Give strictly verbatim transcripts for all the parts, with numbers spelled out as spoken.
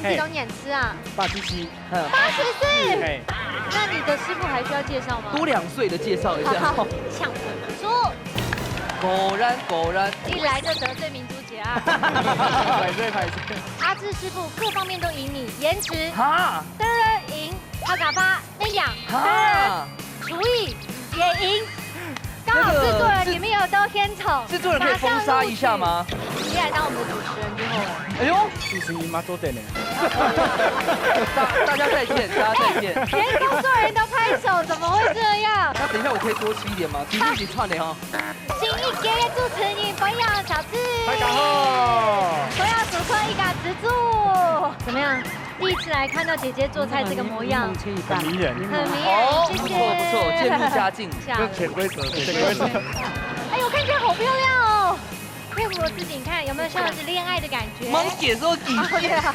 嘿。幾多年次啊？八十四。嗯。八十四。嘿。那你的師傅還需要介紹嗎？多兩歲的介紹一下。搶分。說。果然，果然。一來就得罪民族節啊。歹勢，歹勢。阿志師傅各方面都贏你，顏值。哈。當然贏，客家話，美養。哈。當然，廚藝也贏。剛好製作人，那個，製-你們有到現場，製作人可以封殺一下嗎？馬上錄取。你來當我們的主持人就好了。哎呦。主持人嘛，做得呢。大-大家再見，大家再見。哎，連工作人員都拍手，怎麼會這樣？那等一下我可以多吃一點嗎？體力已經串了哈。新一屆的主持人，歡迎小志。大家好。歡迎主持人一家之主。怎麼樣？第一次來看到姐姐做菜這個模樣。很迷人。很迷人，哦，謝謝。不錯，不錯，漸入佳境。下了。這潛規則，潛規則。哎呦，看起來好漂亮哦。 佩服我自己，你看有沒有像是戀愛的感覺？夢姐說幾句。啊，對啊。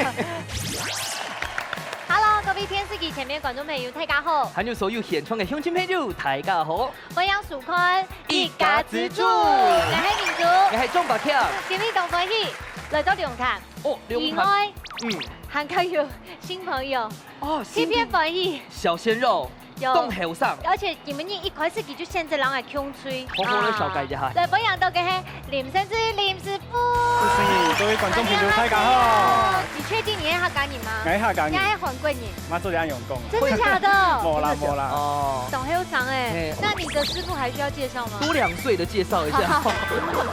Hello，各位電視機前面觀眾朋友，大家好。還有所有現場的鄉親朋友，大家好。歡迎收看一家之煮。我係明珠。我係鍾百強。今日當歡喜，來到龍潭。哦，龍潭。以外，嗯。還可以有新朋友，哦，新朋友。特別歡喜。小鮮肉。 有。當後生。而且你們一開始佢就選擇人來共吹。好好來紹介一下。啊，來，歡迎到个係林先生、林師傅。主持人，各位觀眾朋友，大家好。你確定你係客家人嗎？𠊎係客家人。你係韓國人？嘛做得恁樣講。真的假的？無啦，無啦。哦。當後生欸。嘿。那你的師傅還需要介紹嗎？多兩歲的介紹一下。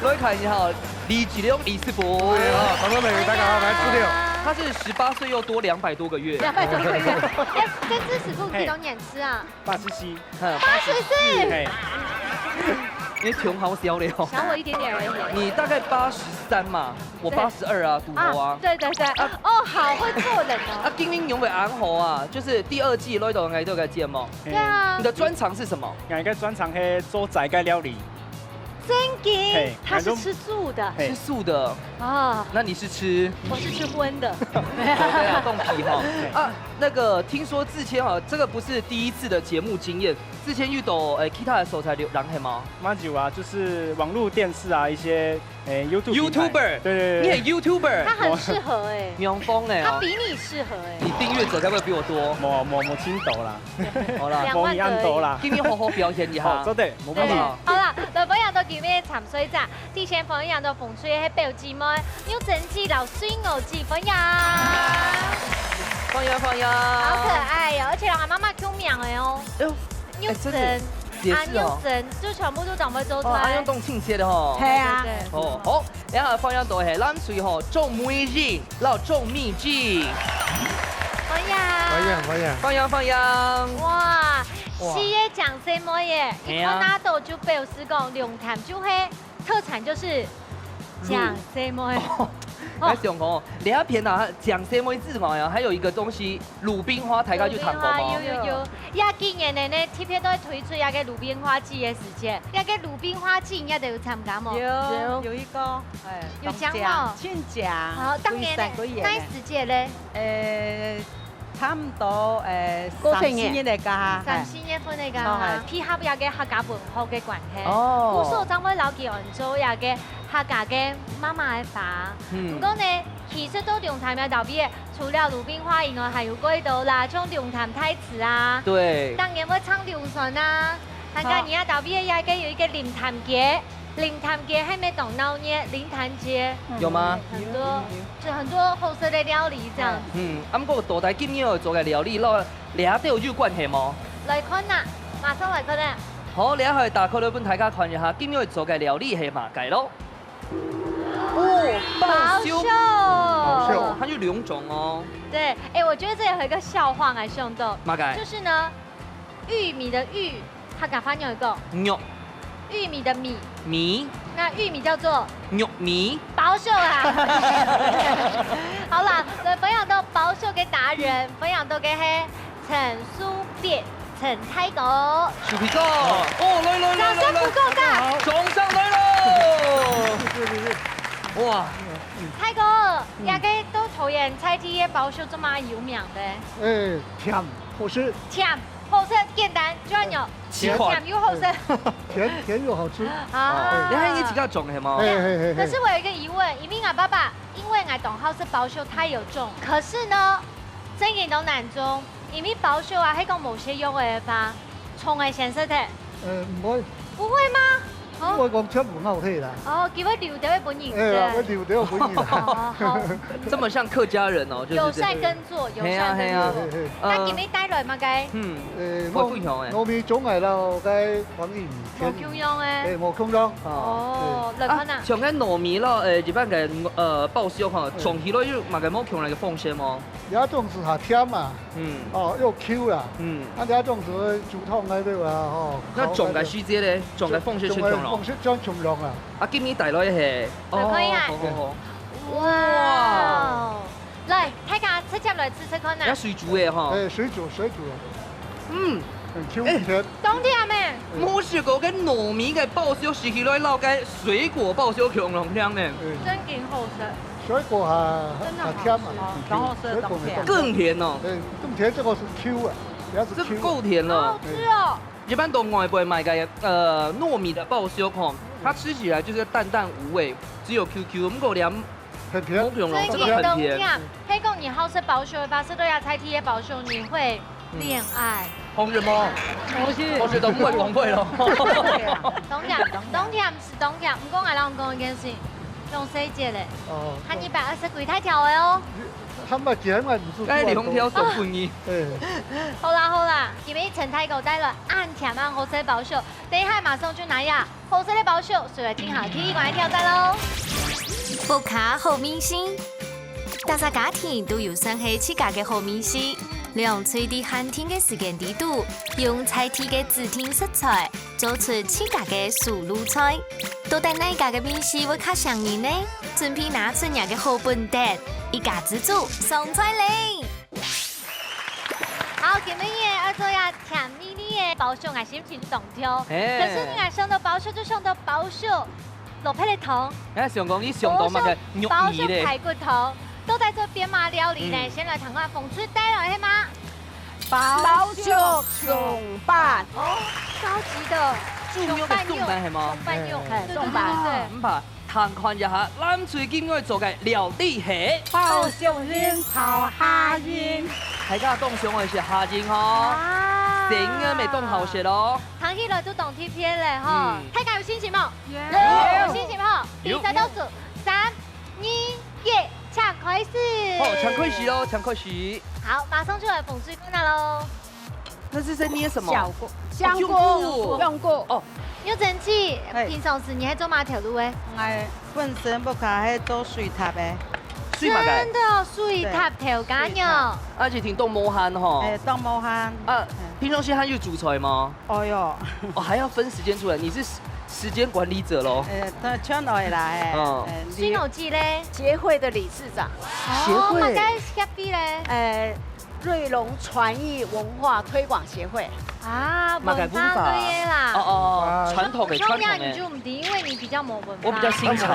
來看一下哦，李吉良李師傅。哎呀，觀眾朋友，大家好，我是志良。他是十八歲又多兩百多個月。兩百多個月。欸，跟這師傅幾多年？ 是啊。八十四。嗯，八十四。嘿。你窮好笑了哦。小我一點點而已。你大概八十三嘛，我八十二啊，對。賭博啊。啊，對對對。啊。哦，好會做人哦。啊，今年有沒有安好啊？就是第二季來到𠊎這個節目。對啊。你的專長是什麼？𠊎个專長係做齋个料理。 真的？嘿，他是吃素的。嘿。吃素的。哦。那你是吃？我是吃荤的。哦，對啊，凍皮哈。嘿。啊，那個，聽說志謙哈，這個不是第一次的節目經驗，志謙遇到，欸，其他的所在有人係嗎？嘛有啊，就是網路電視啊，一些，欸，YouTube平台。YouTuber。對對對對。你很YouTuber。他很適合欸。陽光欸哦。他比你適合欸。你訂閱者該不會比我多？無無無，盡多啦。 好啦，兩萬多而已。無你恁多啦。今日好好表現一下。好，做得，無問題。好啦，來，歡迎到今日个參賽者，首先歡迎到紅隊个表姊妹，玉珍姊摎水娥姊，歡迎。歡迎，歡迎。好可愛喲，而且人家媽媽叫名个哦。哎呦，玉珍，欸，真的，也是哦。啊，玉珍，就全部都長輩做出來。哦，啊，用動親切的哦。係啊。對對對。哦，好。 然後歡迎到係藍隊吼，鍾美英摎鍾美靜。歡迎。歡迎，歡迎。歡迎，歡迎。哇，哇。四個靚細妹耶，係啊。一看到就表示講，龍潭就係特產就是靚細妹。哦，哦。來想哦，這片啊，靚細妹之外啊，還有一個東西， 魯冰花大家有聽過無？魯冰花，有有有。這幾年呢，特別都推出這個魯冰花季个時節，這個魯冰花季你兜有參加無？有，有。有一個，欸，有獎無？當獎，盡獎。好，當年呢，幾歲，幾歲呢？哪時節咧？呃，差毋多，呃，過生日。三四月个哈，三四月份个哈，欸。配合這個客家文化个關係，哦。故所正會摎佢安做這個客家个媽媽个花。嗯。毋過呢， 其實到龍潭這兜位，除了魯冰花以外，還有幾多啦，像龍潭大池啊，對。當然會唱龍船啊，還有你這兜位也可以有一個龍潭街，龍潭街還沒當鬧熱，龍潭街，有嗎？很多，有，有，有。就很多好食的料理這樣。嗯，啊，毋過到底今日愛做个料理，摎這兜有關係無？來看啊，馬上來看啊。好，這下打開來分大家看一下，今日愛做个料理係麼个咯。 哦，包粟。包粟。包粟。哦，還有兩種哦。對，欸，我覺得這有一個笑話來想到，麼个？就是呢，玉米的玉，客家話仰會講？玉。玉米的米。米。那玉米叫做？玉米。包粟啊。好啦，來，分享到包粟个達人，分享到个係 陳樹必，陳大哥。樹必哥，哦，來來來來來，掌聲鼓勵。掌聲來咯！謝謝謝謝。哇，大哥，嗯。這個到桃園在地个包粟做麼有名个？欸，甜，好食。甜，好食，簡單，就恁樣，甜，甜又好食。甜，甜又好吃。啊。你還有自家種係無？嘿，嘿，嘿，嘿。可是我有一個疑問，因為𠊎爸爸，因為𠊎當好食包粟，他有種。可是呢，真正都難種，因為包粟啊，係講無食肉个話，蟲會先食忒。呃，毋會。不會嗎？哦。因為講全部咬忒啦。哦，佢會留著分人食。哎呀，會留著分人啦。哦，好。這麼像客家人哦，就是這樣。有在耕作，有在耕作。嘿啊，嘿啊。嘿，嘿。那今日帶來麼个？嗯。呃，我分享欸。糯米種个摎該黃玉米。無共樣欸。哎，無共樣。哦，來看啊。啊，像該糯米咯，呃，一般个，呃，包粟吼，嗯。種起來有麼个無共樣个方式無？這種係較甜嘛。 嗯。哦，又Q啦。嗯。啊，這種係煮湯該對吧？吼，那種个時節咧，種个方式全共樣咯。種个方式全共樣啊。啊，今日帶來係，哦，可以啊。好，好，好。哇！來，大家直接來試試看啊。要水煮个吼。哎，水煮，水煮。嗯。很Q甜。哎。當甜欸。無食過个糯米个包粟，食起來摎个水果包粟共樣甜呢。嗯。真經好食。水果還，真的好吃。還甜嘛。哦，當好吃，水果當甜。當甜。更甜哦。哎， 更甜，這個係Q啊，這個係Q。這個夠甜了。好好吃哦。一般到外背買个，呃，糯米的包粟吼，它吃起來就是淡淡無味，只有Q Q，毋過這很甜。無共樣，這個很甜。真的當甜，係講你好食包粟个話，食到這在地个包粟，你會戀愛。嗯。當然無？當然。當然毋會講話咯。當然，當然。 當甜，毋過𠊎摎你講一件事，用細節咧，哦。還一百二十幾大條个哦。還毋係，還毋係，毋係。該兩條送分你。哎。好啦好啦，今日陳大哥帶來恁甜恁好食个包粟，等一下馬上就拿呀，好食个包粟，就來進行第一關个挑戰咯。屋下好味緒，大家家庭都有算係自家个好味緒，兩隊在限定个時間裡肚，用在地个指定食材， 做出自家个手路菜。到底哪家个味緒會較餳人呢？準備拿出若个好本事，一家之煮上菜咧！好，今晡日愛做這甜膩膩个包粟，𠊎心情當暢。嘿。可是你愛想到包粟，就想到包粟，蘿蔔个湯。哎，想講你想到麼个肉泥咧？包粟排骨湯，都在這邊嘛，料理呢，嗯。先來看看紅隊帶來係無？ 包粟松粄。哦，高級的。豬肉个松粄係無？松粄肉。哎，對，對，對，對，對。毋怕，聽看一下，藍隊今日愛做个料理係包粟仁炒蝦仁。大家當想愛食蝦仁吼。啊。生个乜當好食咯。聽起來都當特別咧吼。嗯。大家有信心無？有。有信心吼？有。比賽倒數，三、 二、一，請開始。好，請開始哦，請開始。好，馬上就來紅隊看啊咯。那是在捏什麼？香菇。哦，香菇。香菇。哦。玉珍姐，嘿。平常時你係做麼个頭路个？𠊎本身屋下係做水塔个。水麼个？真的哦，水塔頭家娘。水塔。而且挺當無閒吼。哎，當無閒。啊，嗯。平常時還有煮菜嗎？ 哦喲。哦，還要分時間出來，你是時，時間管理者咯。呃，當然愛啦，哎，嗯。哎，你水腦記咧？協會的理事長。協會。哦，麼个協會咧？哎，瑞隆傳藝文化推廣協會。啊，麼个文化？文化對个啦。哦，哦，哦，傳統的，傳統的。像，像你就毋知，因為你比較無文化。我比較新潮，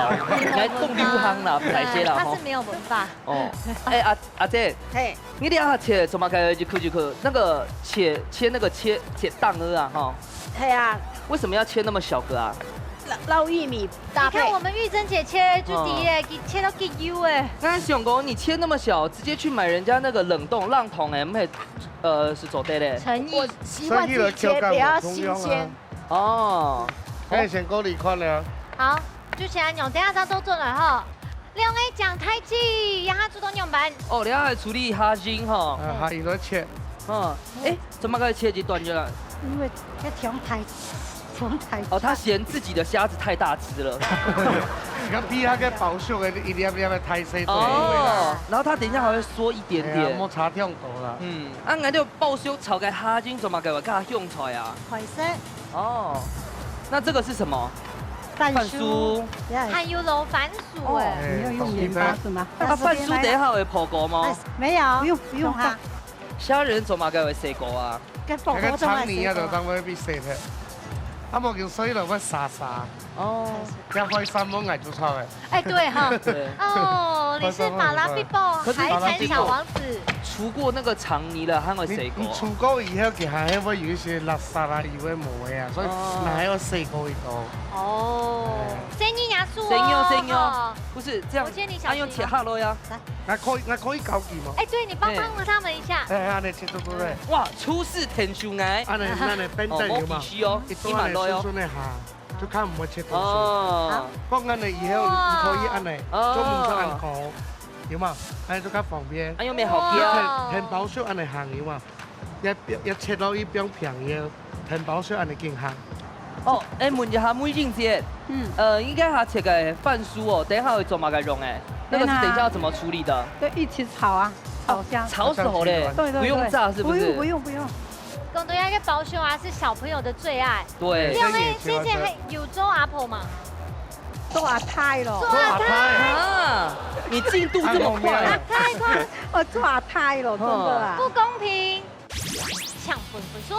來講流行啦，啊，歹勢啦，嗯，他是沒有文化。吼。哦，哎，阿，阿姐，嘿。 你這下切做麼个一塊一塊？那個切，切那個切，切蛋仔啊，吼。係啊。為什麼要切那麼小個啊？撈，撈玉米搭配。你看我們玉珍姐切就知咧，嗯。切到結幼欸。剛才想講，你切那麼小，直接去買人家那個冷凍冷凍欸，毋係，呃，係做得咧。誠意。我習慣自己切，比較新鮮。哦。哎，先過來看了。好，就先恁樣，等下再倒轉來吼。 兩個講太極，這下煮到仰般？哦，這下處理蝦仁吼。啊，蝦仁來切。嗯，誒，做麼个切一段就來？因為這長太，長太。哦，他嫌自己的蝦子太大隻了。你看比那個包粟个一粒粒个太細，對，哦，然後他等一下還會縮一點點。哎呀，莫差忒多啦。嗯，啊，𠊎兜包粟炒个蝦仁做麼个會加香菜啊？海參。哦，那這個是什麼？ 番薯。番薯。Yeah。還有摎番薯欸。哦。哎，你要用鹽巴是嗎？啊，番薯等一下會烰過嗎？哎，沒有，不用，不用哈。蝦仁做麼个會洗過啊？跟火鍋都愛洗過。那個腸泥啊，就當會被洗掉。啊，無緊，所以就會沙沙。哦。要會三分鐘就好了。哎，對哈。對。哦，你是法拉比包，可是海產小王子。除過那個腸泥了，還會洗過。你，你除過以後，佢還會有一些垃圾啊，有的無的啊，所以哦。還要洗過一道。哦，哎。生意也輸哦。生意哦，生意哦。不是這樣，我建議你小心哦。啊，用切下來呀。來。 𠊎可以，𠊎可以教佢無？哎，對，你幫，哎。幫了他們一下。哎，恁樣切，對不對？哇，廚師挺胸哎。恁樣，恁樣，等等有無？哦，無必須哦，一刀恁樣順順个下，就較毋會切到手。哦。講恁樣以後，你可以恁樣，哦。做毋使恁高，有無？恁樣就較方便。哎喲，沒好哦。掉。填，填飽就恁樣行，有無？ 也，也切到一邊平个，填飽就恁樣緊行。哦，哎，問一下美靜姐，嗯。呃，你該下切个番薯哦，等一下會做麼个用哎？那個是等一下要怎麼處理的？對，一起炒啊，炒香。哦，炒熟嘞，對，對，對。不用炸是不是？不用，不用，不用。講到該个包心啊，是小朋友的最愛。對。你有沒有，謝謝，還有做阿婆嘛？做阿太咯。做阿太。啊，你進度這麼快啊。阿太快。我做阿太咯，真的啊。不公平。 搶粉粉酥。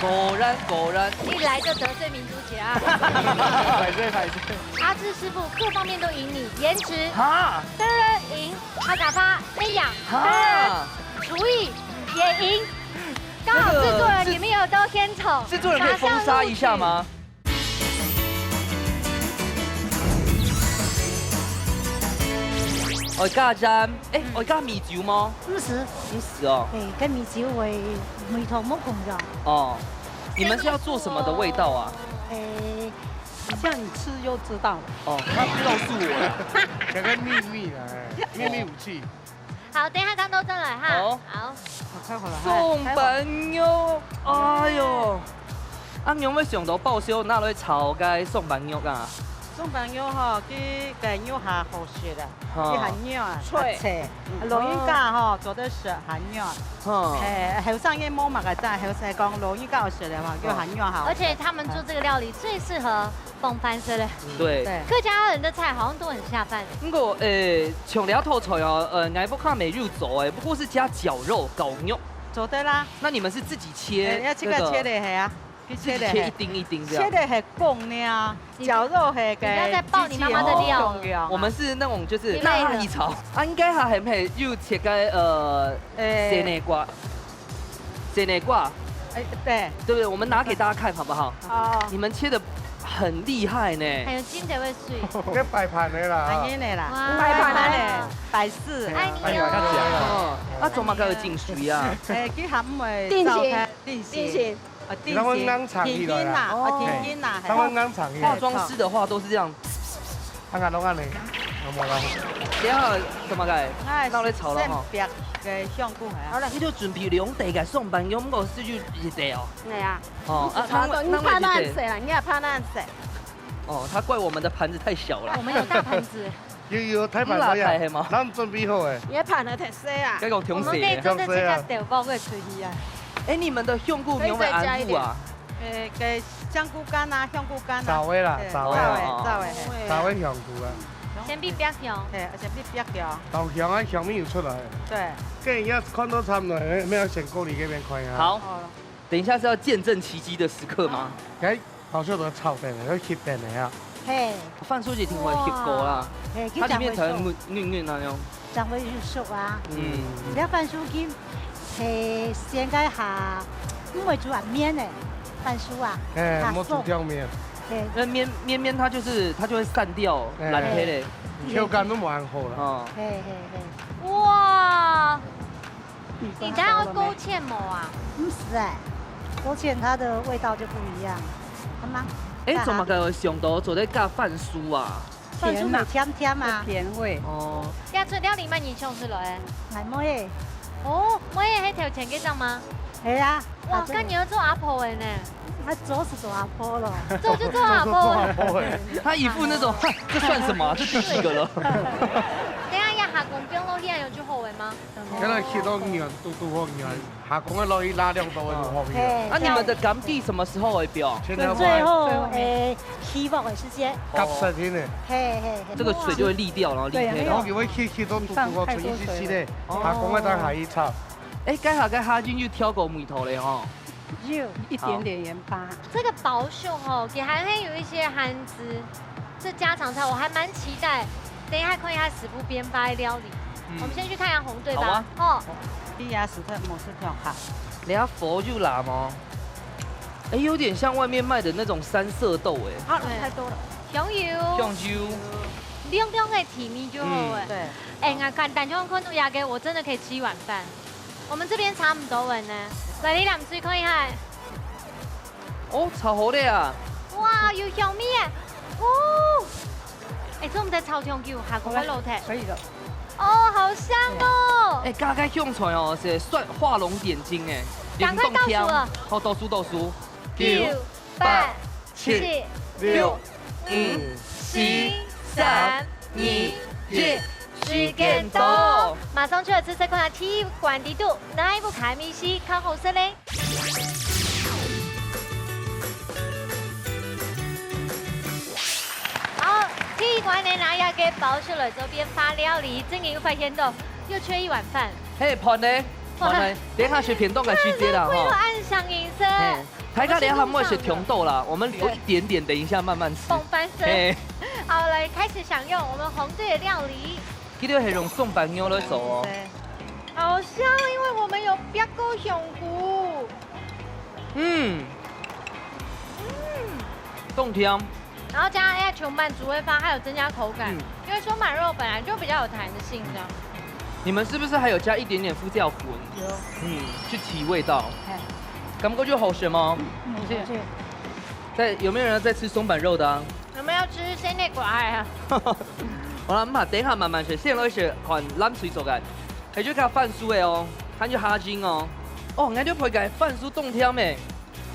果然，果然。一來就得罪民族姐啊。歹勢，歹勢。阿志師傅各方面都贏你，顏值哈。當然贏，客家話、美感，哈。當然廚藝也贏。剛好製作人，那個製，你們有都獻醜，製作人可以封殺一下嗎？馬上錄取。愛加鹽，欸，嗯。愛加米酒嗎？毋使。毋使哦。欸，該米酒个味道無共樣。哦，你們是要做什麼的味道啊？欸，等一下你吃就知道了。哦，他告訴我了。這個秘密啊，欸，秘密武器。 好，等一下當多轉來哈。好。好。好，開火了，宋粄肉，哎喲，啊，你有無想到包燒拿來炒該宋粄肉啊？宋粄肉吼，佢个肉較好食啊，哈。佢還軟啊，脆。較脆。嗯。老人家吼，做得食還軟。哈。欸，後生人無麼个讚，後生講老人家有食个話，就還軟好。而且他們做這個料理最適合 傍飯食咧。對。對。客家人的菜好像都很下飯。不過，呃，像這道菜哦，呃，𠊎屋下乜有做欸，不過是加絞肉、絞肉。做得啦。那你們是自己切欸，要切个那個，切个係啊，去切个係。自己切一丁一丁這樣。切个係公个啊，絞肉係个，你不要再爆你媽媽的料。自己切哦。我們是那種就是大一炒，啊，應該還很配，又切个，呃，欸。西瓜。 西瓜。欸，對。對不對？我們拿給大家看好不好？哦。你們切得很厲害呢。還有金的會碎。該擺盤个啦。恁樣个啦，哇。擺盤个，擺飾。哎，哎呀，較強哦。啊，做麼个有進水啊？欸，佢還毋會定型，燥開，定型。定型。啊，定型。然後硬撐起來啦。定型啦，哦。啊，定型啦，然後硬撐起來。化妝師的話都是這樣。 啊，𠊎攏恁呢，有無啦？等下做麼个？哎，鬧熱炒了吼。先煏个香菇係啊。好了，佢就準備兩垤个宋粄肉，毋過係有一垤哦。係啊。哦，啊，差不多，你盤仔恁細啦，你也盤仔恁細。哦，他怪我們的盤子太小了。我們有大盤子。有，有，大盤仔呀，咱準備好欸。你个盤仔忒細啊。該講挺細的。我們可以真的切下豆包給吹氣啊。欸，你們的香菇用个安布啊？ 欸，該香菇乾啊，香菇乾啊。燥个啦，對，燥个。燥个，燥个，嘿。燥个香菇啊。先煏煏香。嘿，先煏煏香。當香啊，香味又出來。對。該人家看到差不多，欸，愛先過去該片看啊。好，哦。等一下是要見證奇蹟的時刻嗎？欸，好像都炒等了，要熻等了啊。嘿。番薯一定會熻過啦，嘿，它裡面才會嫩嫩那樣。 正會熟啊。嗯。這番薯佢係先該下，毋會煮啊綿个番薯啊，欸，較熟。莫煮條綿。嘿。那綿，綿綿它就是，它就會散掉，欸。爛忒咧。口感都無恁好了。哦。嘿，嘿，嘿。哇，你等下會勾芡無啊？毋使欸，勾芡它的味道就不一樣，好嗎？欸，做麼个想到做得加番薯啊？ 番薯嘛，甜啊。甜甜嘛。甜味。哦。這出料理麼人想出來个？𠊎妹仔。哦，妹仔係頭前該隻嗎？係啊，哇，佢做。該你愛做阿婆个呢？𠊎早就做阿婆了。早就做阿婆了。早就做阿婆了。他一副那種，哼，這算什麼啊？這第幾個了？等一下，這蝦公放落去，有就好了嗎？ 該个切到軟嘟嘟好軟，下公个落去拉兩刀个就好味了。嘿，啊，你們的柑仔什麼時候會放？全部最後，欸，起鑊个時間。夾實定个。嘿，嘿，嘿。這個水就會瀝掉，然後瀝開了。對，然後佢會切，切到嘟嘟好，剩一息息个，哦。下公个再下去炒。欸，該下該蝦仁又調過味道咧吼。有一点点盐巴。这个包粟哦，佢还很有一些番薯，这家常菜，我还蛮期待。等一下看一下师傅变化的料理。嗯我们先去看一下红队吧。好啊哦，第一是特，我是特好。你要佛又辣吗？哎，有点像外面卖的那种三色豆哎。好了，太多了。香油，香油，亮亮的体味就好哎。对，哎，我看单纯看到这个，我真的可以吃一碗饭。我们这边差不多了呢，来，你两水看一下。哦，炒好了啊！哇，有香味耶！哦，哎，这我们在炒香油，还不会漏忒。可以了。哦，好香哦！哎，刚刚用出来哦，是蒜花龙点睛哎，赶快倒数了好，倒数倒数，九、八、七、六、五、四、三、二、一，时间到！马上就来试试看，第一关底肚哪一部卡米西看好食嘞？好，第一关呢，拿一个包出来做变化料理，正经发现到又缺一碗饭。嘿，盘呢？盘呢？等一下食便當个時節啦为了哈。按响饮食。嘿，大家等一下有没有食甜豆啦？我们留一点点，等一下慢慢吃。放饭生。嘿，好，来开始享用我们红队的料理。这个系用松板肉来做哦。好香，因为我们有煸过香菇。嗯，冻甜。然后加上那个全满足味饭，还有增加口感，嗯因为松板肉本来就比较有弹性，这样。你们是不是还有加一点点胡椒粉？有。嗯，去提味道。哎，感觉就好吃吗？我去。在有没有人在吃松板肉的啊？我们要吃鲜内果哎呀，好了，嘛，等一下慢慢吃，先来吃看冷水做个，还有个番薯的哦，还有虾仁哦。哦，俺就配个番薯冻甜诶，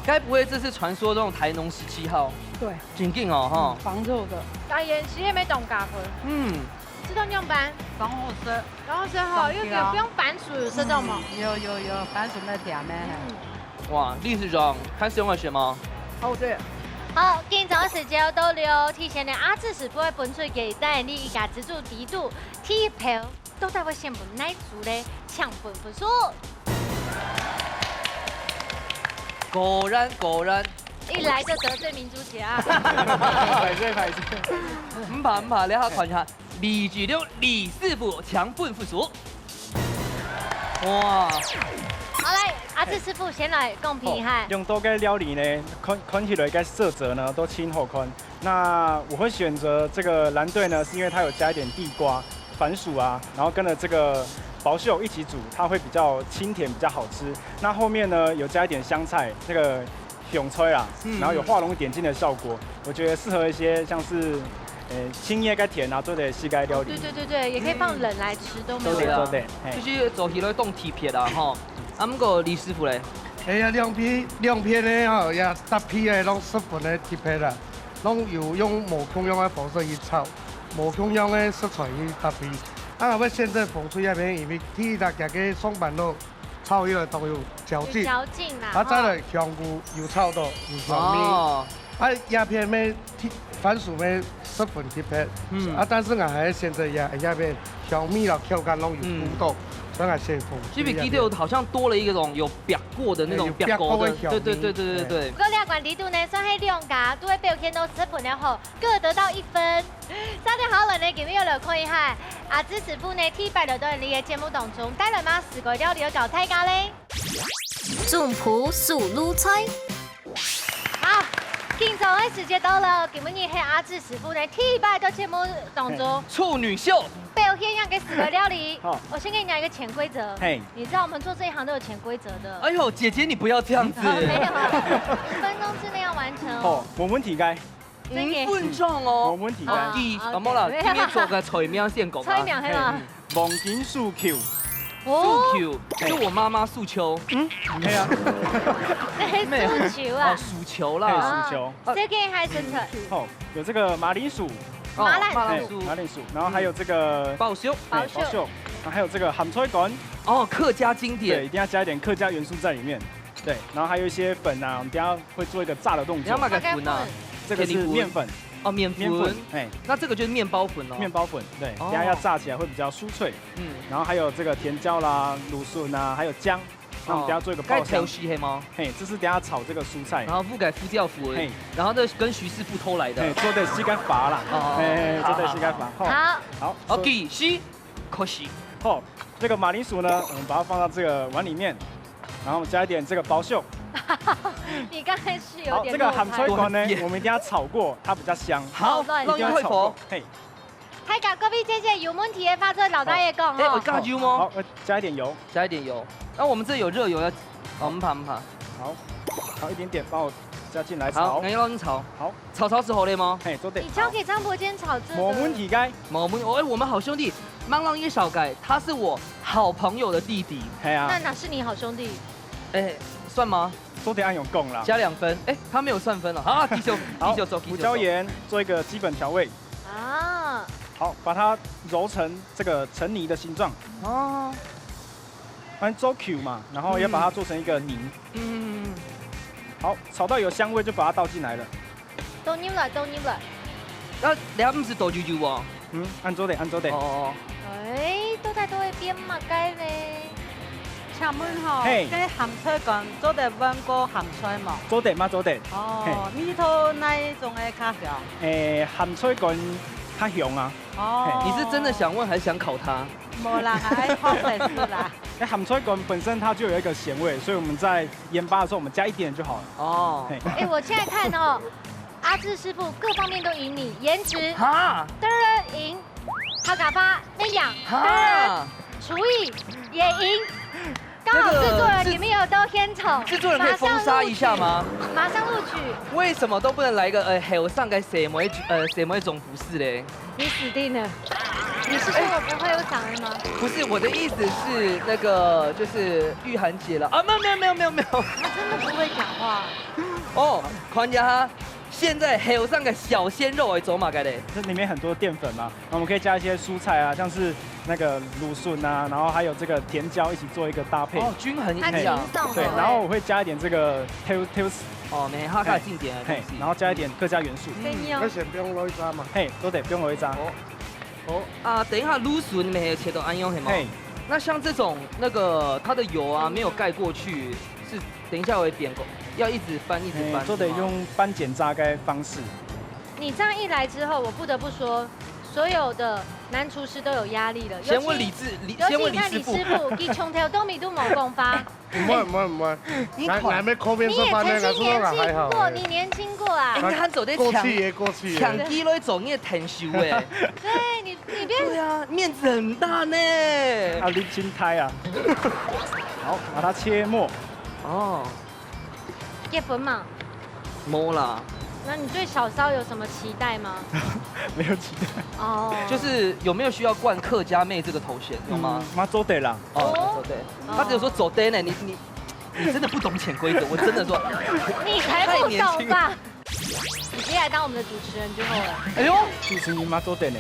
该不会这是传说中的台农十七号？对，真紧哦哈。防肉的。啊，演习也没懂咖啡，嗯，知道样板，防火车。然后最后又有不用反薯，知道吗？有有有，番薯那甜咩？哇，历史上看是用了什么？好吃。好，今朝時間到了，提前呢，阿志師傅會分出幾單，你一家之煮底肚，第一票到底會先分哪組咧？請分分數。果然果然，一來就得罪民族節啊！歹勢歹勢，毋怕毋怕，你好看一下，李志龍李師傅請分分數。哇，好來，阿志師傅先來公平一下。用到个料理呢，看看起來个色澤呢都真好看。那我會選擇這個藍隊呢，是因為它有加一點地瓜、番薯啊，然後跟著這個包粟一起煮，它會比較清甜，比較好吃。那後面呢有加一點香菜，那個香菜啊，嗯然後有畫龍點睛的效果，我覺得適合一些像是，呃，青葉該甜啊做的西該料理。對對對對，也可以放冷來吃都沒有問題。做得做得，嘿就。是做起來當特別啦吼。啊，毋過李師傅咧，哎呀，兩片兩片的吼，也搭配的攏十分的特別啦，攏有用無共樣的方式去炒，無共樣的食材去搭配。啊，我現在放出一片，因為第一大家个上班路炒起來當有嚼劲，有嚼劲啦。啊，再來香菇有炒到有香味。哦，啊，這片咩，番薯咩十分特別，嗯啊，但是我還係選擇這這片香味啦，口感攏有顧到，所以我先放。這邊記得好像多了一種有煸過的那種有煸過的，煸過的香味對對對對對對不。過這關裡肚呢，算係兩家都會表現到十分了吼，各得到一分。三點好了呢，今日又來看一下，阿志師傅呢，第一擺來到你的節目當中，帶來麼个四個料理要教大家咧？總鋪手路菜。好，緊張的時間到了，今日係阿志師傅呢，第一擺到節目當中處女秀，表現樣个四個料理。好我先給你講一個潛規則。嘿，你知道我們做這一行都有潛規則的。哎呦，姐姐你不要這樣子，沒有，五分鐘之內要完成哦好。，無問題該。這個五分鐘哦。無問題該。啊第一，好啊，無啦，對今天做個菜名先講啊。菜名係嘛？黃金訴求，哦，訴求，就我媽媽訴求。嘿啊，那是訴求啊哦，。訴求嘿，啦。訴求。這個還生成。好，有這個馬鈴薯，哦馬鈴薯嘿，馬鈴薯馬鈴薯，然後還有這個包燒。包燒嘿包燒，然後還有這個鹹菜乾，哦，客家經對，典。一定要加一點客家元素在裡面。對，然後還有一些粉啊，我們等一下會做一個炸的動作你要。買個粉啊？這個是麵粉，哦，麵粉。麵粉，哎，那這個就是麵包粉哦。麵包粉，對，哦等一下要炸起來會比較酥脆。嗯，然後還有這個甜椒啦、蘆筍啊，還有薑，那我們等下做一個爆香。哦，該調味係嗎？嘿，這是等下炒這個蔬菜。然後覆蓋胡椒粉，嘿。然後呢，跟徐師傅偷來的。嘿，做得試看法啦。哦，嘿，做得試看法。好，好。好。好，好，開始，開始。好，這個馬鈴薯呢，我們把它放到這個碗裡面，然後我們加一點這個包粟。你剛才是有點落拍。好，這個鹹菜乾呢，我們一定要炒過，它比較香。好，好，讓它炒過。讓它快火。嘿。 大家各位姐姐有問題个話，做老大爺講哦。哎，我加油嗎？好，呃，加一點油。加一點油。那我們這有熱油要，哦，毋怕，毋怕。好，好，一點點，幫我加進來炒。好，那要讓你炒。好。炒炒之後嘞嗎？嘿，做得。你交給張伯堅炒這個。無問題个。無問題。哦，哎，我們好兄弟，Mang Lang一小改，他是我好朋友的弟弟。嘿啊。那哪是你好兄弟？哎，算嗎？做得恁樣講啦。加兩分。哎，他沒有算分了。啊，繼續，好，繼續做，繼續做。胡椒鹽做一個基本調味。 啊。好，把它揉成這個成泥的形狀。哦。反正做球嘛，然後要把它做成一個泥。嗯。好，炒到有香味就把它倒進來了。倒入來，倒入來。那你還不是倒油油哦？嗯，恁樣做得，恁樣做得。哦，哦，哦。哎，到底都會變麼个呢？ 請問吼，嘿。該鹹菜乾做得換過鹹菜無？做得嘛，做得。哦，嘿。味道哪一種个較香？誒，鹹菜乾較香啊。哦。嘿。你是真的想問還是想考他？無啦，愛考試啦。那鹹菜乾本身它就有一個鹹味，所以我們在鹽巴的時候，我們加一點就好了。哦。嘿。哎，我現在看哦，阿志師傅各方面都贏你，顏值哈？當然贏，客家話、美養，當然哈？廚藝也贏。剛好製作人也沒有到現場，製作人可以封殺一下嗎？馬上錄取，馬上錄取。為什麼都不能來一個，呃，後生个細妹，呃，細妹總廚師嘞？你死定了！你是說我不會，我想的嗎？不是，我的意思是那個，就是玉涵姐了。啊，沒有，沒有，沒有，沒有，沒有。他真的不會講話。哦，看一下哈，現在後生个小鮮肉會做麼个嘞？這裡面很多澱粉嘛，那我們可以加一些蔬菜啊，像是那個蘆筍啊，然後還有這個甜椒一起做一個搭配。哦，均衡營養。它輕鬆。對，哦。然後我會加一點這個 豆，豆豉。哦，沒，它較經典的東西。嘿，然後加一點客家元素。嗯。該先放落去炸嘛。嘿，都得放落去炸。哦，哦，啊，等一下，蘆筍你們還有切到恁樣，係嗎？嘿。那像這種，那個，它的油啊，沒有蓋過去，是等一下會變過，要一直翻，一直翻，嘿，都得用翻煎炸个方式。是嗎？你這樣一來之後，我不得不說，所有的男廚師都有壓力了，尤其，先問李志，李，尤其你看李師傅。先問李師傅，佢從頭到尾都無講話。 毋會，毋會，毋會。你看。𠊎，𠊎還沒考面試班呢，你也曾經年輕過，𠊎說到還好。你年輕過啊。哎，你還做得搶，過去耶，過去耶。搶機會做你的天使哎。對，你，你別，對啊，面子很大呢。啊，你青苔啊。好，把它切末。哦。結婚嘛？無啦。那你對小燒有什麼期待嗎？沒有期待。哦。就是有沒有需要冠客家妹這個頭銜，有嗎？嗯，嘛做得啦。 哦，哦。做得。哦。他只有說做得呢，你，你，你真的不懂潛規則，我真的說，你才不懂吧？太年輕了。你接下來當我們的主持人就好了。哎呦，主持人嘛做得呢。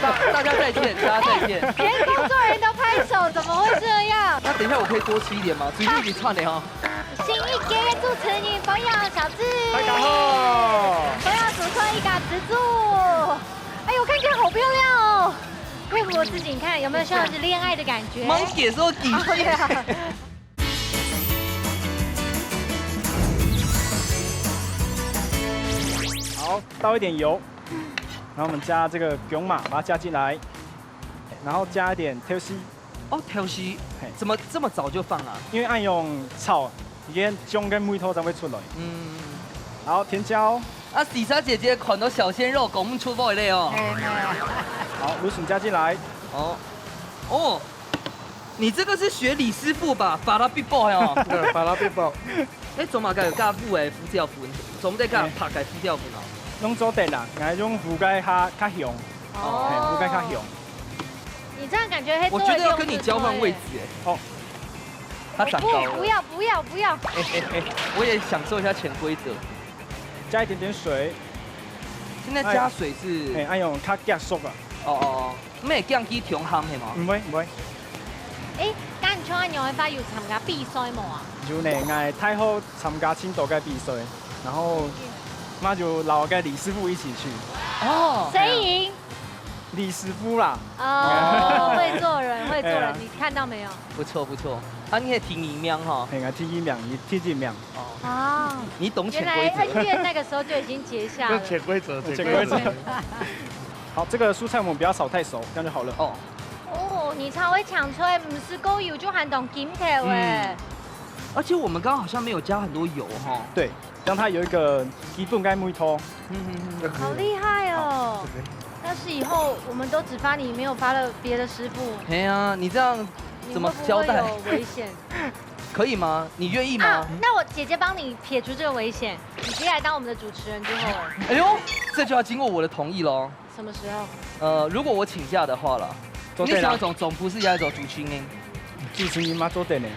大，大家再見，大家再見。哎，連工作人員都拍手，怎麼會這樣？那等一下我可以多吃一點嗎？最近一直串的哈。新一屆的主持人，朋友小智。大家好。朋友主持人一個子柱。哎呦，看起來好漂亮哦。 佩服我自己，你看有沒有像是戀愛的感覺？忙解說底氣。對啊。好，倒一點油，然後我們加這個薑嫲，把它加進來，然後加一點豆豉。哦，豆豉，嘿。怎麼這麼早就放啊？因為愛用炒， 佢个薑个味道才會出來。嗯。好，甜椒。啊，喜莎姐姐看到小鮮肉講毋出話咧哦。嘿，嘿。好，蘆筍加進來。哦，哦，你這個是學李師傅吧？巴拉必爆哦。對，巴拉必爆。哎，做麼个有加烏个胡椒粉？做麼个加白个胡椒粉哦？攏做得啦，𠊎用烏个較，較香。哦。嘿，烏个較香。你這樣感覺會做得用，我覺得要跟你交換位置哎。哦。他長高了。不，不要，不要，不要。哎，哎，哎，我也享受一下潛規則。加一點點水。現在加水是？哎，哎，愛用較遽熟啊。哦，哦，哦。毋會驚佢忒鹹係無？毋會，毋會。哎，該你像恁樣个話，有參加比賽無啊？有呢，𠊎大學參加盡多个比賽，然後嘛就摎个李師傅一起去。哦。誰贏？李師傅啦。哦，會做人，會做人，哎呀。你看到沒有？不錯，不錯。啊，你係第二名吼。係啊，第二名，你第一名。哦。哦，你懂潛規則。原來恩怨那個時候就已經結下了。就潛規則，潛規則。好，這個蔬菜我們不要炒太熟，這樣就好了。哦。哦，你超會搶菜，毋使夠油就還當緊條欸。嗯。而且我們剛剛好像沒有加很多油吼。對，讓它有一個基本的味道。嗯，嗯，嗯。好厲害哦！好，這邊。但是以後我們都只發你，沒有發了別的師傅。嘿啊，你這樣怎麼交代？你會不會有危險？可以嗎？你願意嗎？啊，那我姐姐幫你撇除這個危險，你接下來當我們的主持人就好了。哎呦，這就要經過我的同意咯。什麼時候？呃，如果我請假的話啦，做得啦。你想要做總廚師還係做主持人？主持人嘛，做得呢。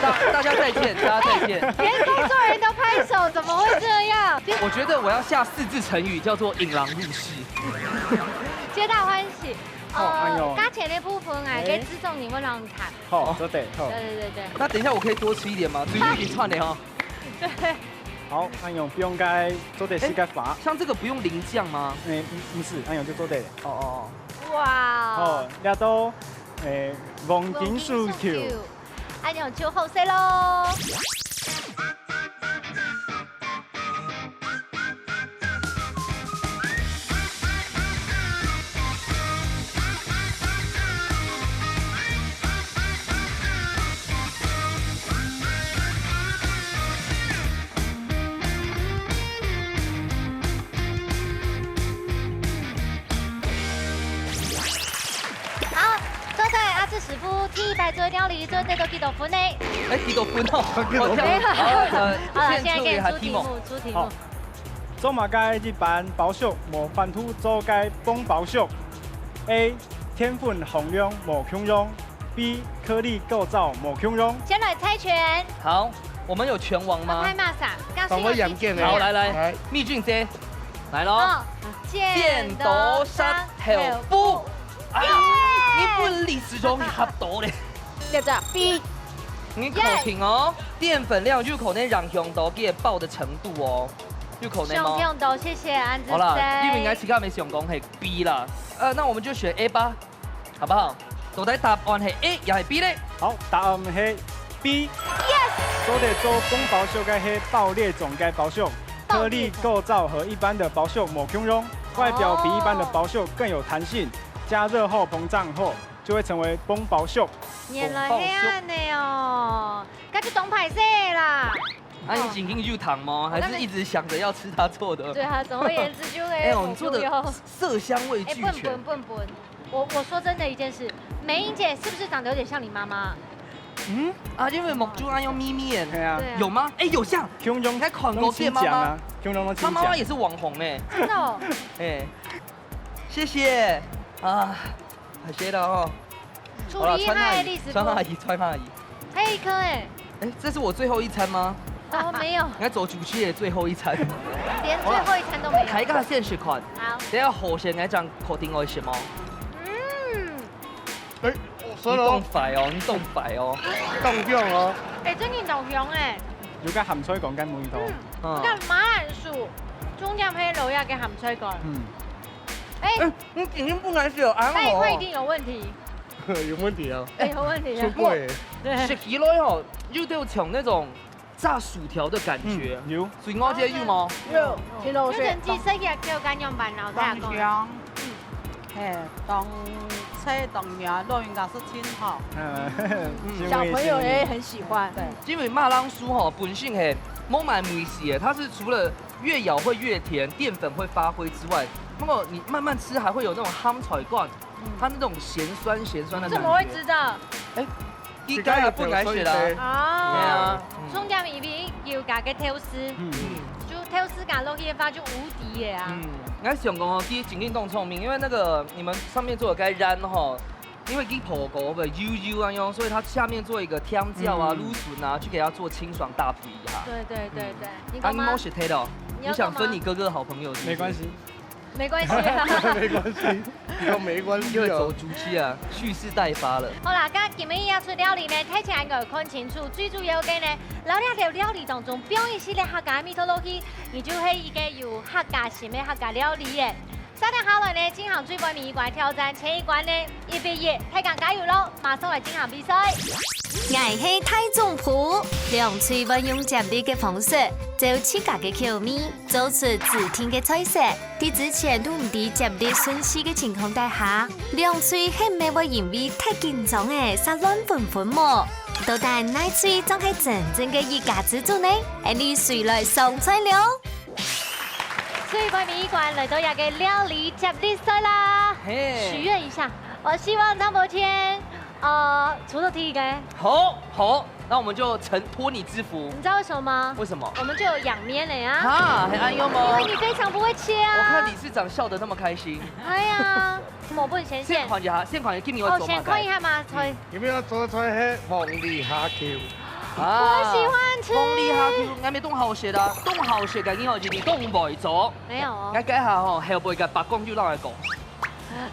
大，大家再見，大家再見。連工作人員都拍手，怎麼會這樣？我覺得我要下四字成語，叫做引狼入室。皆大歡喜。哦，哎呦。呃，價錢的部分啊，哎。該志忠你會讓你談。好，做得，好。對，對，對，對。那等一下我可以多吃一點嗎？最後一串的哈。對。好，恁樣，不用該做得試个法。哎，像這個不用淋醬嗎？哎，毋，毋使，恁樣就做得了。哦，哦，哦。哇。好，這都，哎，黃金手球。黃金手球。恁樣就好勢咯。 好，做得啊，這師傅第一擺做料理，做得到幾多分呢？哎，幾多分哦？幾多分？好，呃，好了，現在可以出題目，現在出題目。好。做麼个一般包粟無法度做个磅包粟？A，澱粉含量無共樣。 B，顆粒構造無共樣。先來猜拳。好，我們有拳王嗎？拍馬上，告訴你。幫我驗證欸。好，來，來，來。蜜俊姐，來咯。哦，剪刀石頭布。剪刀石頭布。啊，耶！你分李世忠合到咧。這隻B。你確定哦，澱粉量有可能影響到佢个包个程度哦，有可能哦。影響到，謝謝安子生。好啦，因為𠊎自家也想講係B啦，呃，那我們就選A吧。 好不好？到底答案係A也係B呢？好，答案係B。Yes！做得做磅包粟个係爆裂種个包粟，爆裂種。顆粒構造和一般的包粟無共樣，外表比一般的包粟更有彈性，加熱後膨脹後就會成為磅包粟。原來係恁樣哦，該就當歹勢啦。啊，你心情有淡嗎？還是一直想著要吃他做的？對啊，總而言之就係哎呦，你做的色香味俱全。哎，笨笨笨笨。 我，我說真的一件事，美英姐是不是長得有點像你媽媽？嗯？啊，因為目珠啊，用眯眯眼。對啊。對啊。有嗎？哎，有像。你看過見媽媽？媽媽也是網紅呢。真的哦。哎，謝謝啊，謝謝了哦。好了，厲害，穿阿姨，李師傅。穿阿姨，穿阿姨。 還有一顆欸。哎，這是我最後一餐嗎？哦，沒有。應該做主持人最後一餐。連最後一餐都沒有。大家先試看。好。等下好勢，𠊎正確定愛食麼？嗯。哎，你當壞哦，你當壞哦。當香哦。哎，真的當香欸。有个鹹菜乾个味道。嗯。嗯。你看馬鈴薯，中間配落一个鹹菜乾。嗯。哎。哎，你今天不敢食啊？拜託，一定有問題。 有問題啊。哎，有問題啊。出軌。對。食起來吼，有點像那種炸薯條的感覺。嗯，有。所以我這有嗎？有，挺好食。有點雞翅也叫乾樣板，老大講。當香。嗯。嘿，當脆當軟，老人家食挺好。嗯，嗯。小朋友也很喜歡。對。因為馬鈴薯吼，本身係無蠻味緒的，它是除了越咬會越甜，澱粉會發揮之外，如果你慢慢吃，還會有那種鹹菜乾。 嗯。它那種鹹酸鹹酸的感覺。怎麼會知道？哎，佢該也不敢食啦。哦。對啊。嗯。中間裡面有加个豆豉，嗯。就豆豉加落去个話就無敵个啊。嗯，𠊎想講哦，佢真正當聰明，因為那個你們上面做的該卵吼，因為佢烰過个，油油啊用，所以它下面做一個甜椒啊、嗯。蘆筍啊，去給它做清爽搭配一下。對對對對，嗯。你講嗎？啊，你沒食忒哦，你要幹嘛？你想分你哥哥的好朋友是不是？沒關係。 沒關係啊。沒關係，又沒關係哦。因為做主持啊，蓄勢待發了。好啦，該今日要出料理呢，提前愛看清楚，最主要个呢，摎這條料理當中放一息仔客家味道落去，你就係一個有客家心个客家料理耶。接等下來呢，進行最尾一關挑戰，前一關呢，預備一，大家加油咯！馬上來進行比賽。𠊎係大總鋪，兩隊會用接力个方式，照自家个口味，做出指定个菜色。在之前都毋知接力順序个情況底下，兩隊係毋係會因為忒緊張个煞亂紛紛無？到底哪隊正係真正个一家之煮呢？𫣆俚隨來上菜了。 最尾一關來到這个料理接力賽啦。嘿。許願一下，我希望張伯謙，呃，除了第一个。好，好，那我們就承，託你之福。你知道為什麼嗎？為什麼？我們就有仰面了呀。啊，很安用哦。因為你非常不會切啊。我看理事長笑得那麼開心。哎呀，我不能顯現。先看一下，先看一下，今年會哦，做嗎？先看一下嘛，可以。今日愛做个菜係鳳梨蝦球。 啊，我喜歡吃。鳳梨蝦球，𠊎乜當好食啊，當好食个，你好，一定當會做。沒有哦。𠊎這下吼，後背个伯公就讓𠊎講，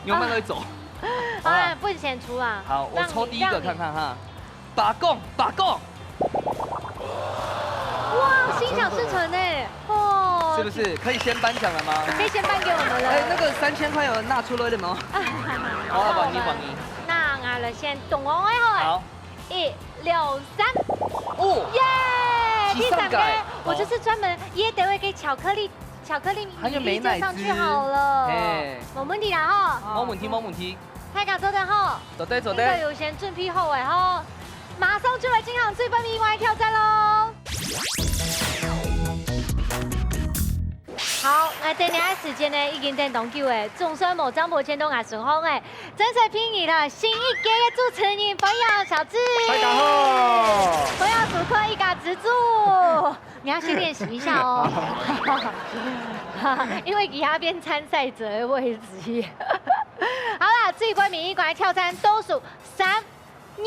你慢慢來做。好啦。哎，不能顯出啊。好，我抽第一个看看哈。讓你，讓你。伯公，伯公。哇，心想事成欸，哦。是不是？可以先頒獎了嗎？可以先頒給我們了。哎，那個三千塊有拿出來了嗎？好啊，還你，還你。那𠊎來先動哦，哎吼。好。 一、兩、三。哦，耶！第三个，第三个，我就是專門掖點一个巧克力，巧克力還有美乃滋。米粒就上去好了。嘿。無問題啦吼。無問題，無問題。大家做得好。做得，做得。這个有先準備好欸吼，馬上就來進行最尾一關个挑戰咯。好，𠊎等你个時間呢，已經等當久欸，總算無張伯謙到𠊎身項欸。 正式聘你啦，新一屆个主持人，歡迎小智。大家好。歡迎主客一家之煮。你要先練習一下哦。因為佢愛變參賽者个位置。好啦，最尾一關个挑戰，倒數三、二、